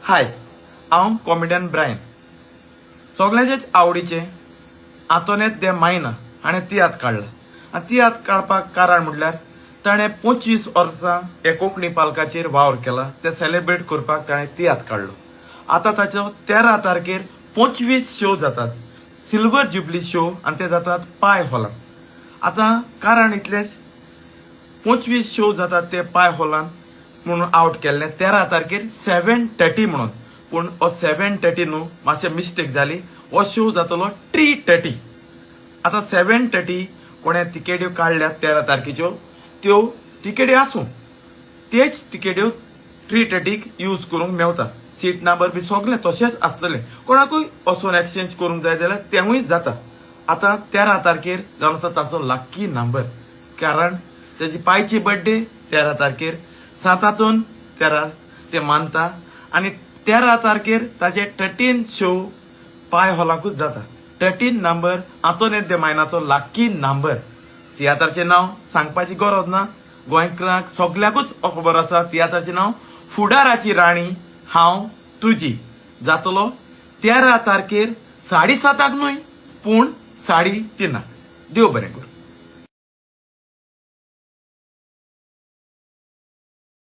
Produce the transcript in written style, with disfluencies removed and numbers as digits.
हाय, हांव comedian Brian. सगल्यांचेच आवडीचें आंतोनेत दे मायना हाणें तियात्र काडला आनी तियात्र काडपाक कारण म्हटल्यार ताणें 25 वर्सां हे कोंकणी पालकाचेर वावर केला, ते सेलेब्रेट करपाक ताणें तियात्र काडलो. आतां ताचो 13 तारखेर 25 शो जातात, सिल्वर जुबली शो, आनी ते जातात पाय हॉलान. आतां कारण इतलेंच, 25 शो जातात ते पाय हॉलान म्हणून आवट केल्ले 13 तारखेर 7:30 म्हणून. पूण हो 7:30 न्हू, मातशें मिस्टेक जाली, हो शो जातलो 3:30. आतां 7:30 कोणें तिकेट्यो काडल्यात 13 तारखेच्यो, त्यो तिकेटी आसूं, तेच तिकेट्यो 3:30क यूज करूंक मेवता. सीट नंबर बी सगलें तशेंच आसतलें. कोणाकूय वचून एक्सचेंज करूंक जाय जाल्यार तेंवूय जाता. आतां 13 तारखेर जावन आसा ताचो लक्की नंबर, कारण तेजी पायची बड्डे 13 तारखेर, सातातून 13 ते मानता आनी 13 तारखेर ताजे 13 शो पाय हॉलाकूच जाता. 13 नंबर आंतोनेत दे मायनाचो लक्की नंबर. तियात्राचें नांव सांगपाची गरज ना, गोंयकारांक सगल्याकूच खबर आसा. तियात्राचें नांव फुडाराची राणी हांव तुजी, जातलो 13 तारखेर 7:30 न्हय पूण 3:30. देव बरें करूं.